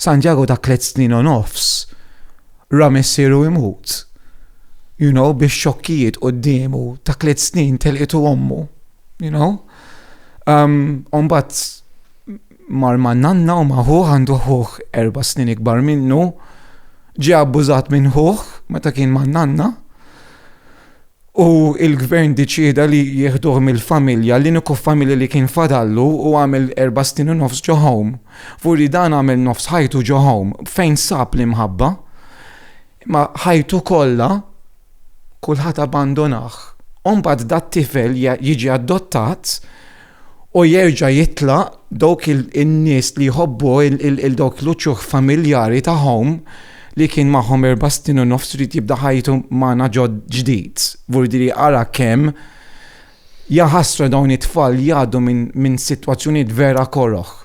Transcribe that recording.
Santiago ta' 3 snin u nofs ra missieru imut. Biex xokkijiet quddiemu ta' 3 snin telqitu ommu. Umbagħad mar ma' nanna u ma' ħuh, għandu ħuh 4 snin ikbar minnu, ġie abbużat minn ħuh meta kien ma' nanna. U il-gvern deċida li jieħduh mill-familja, l-uniku familja li kien fadallu, u għamel 4 snin u nofs ġo home. Furi dan għamel nofs ħajtu ġo home, fejn sab l-imħabba. Ma ħajtu kollha kulħadd abbandonah. Umbagħad dat-tifel jiġi adottat u jerġa' jitlaq dawk il-nies li jħobbu, il-dawk l-uċuħ familjari ta' home li kien magħhom 4 snin u nofs, irid jibda ħajtu magħna ġod ġdid. Vurdiri ara kemm jaħasra dawn it-tfal jgħaddu minn sitwazzjonijiet vera koroħ.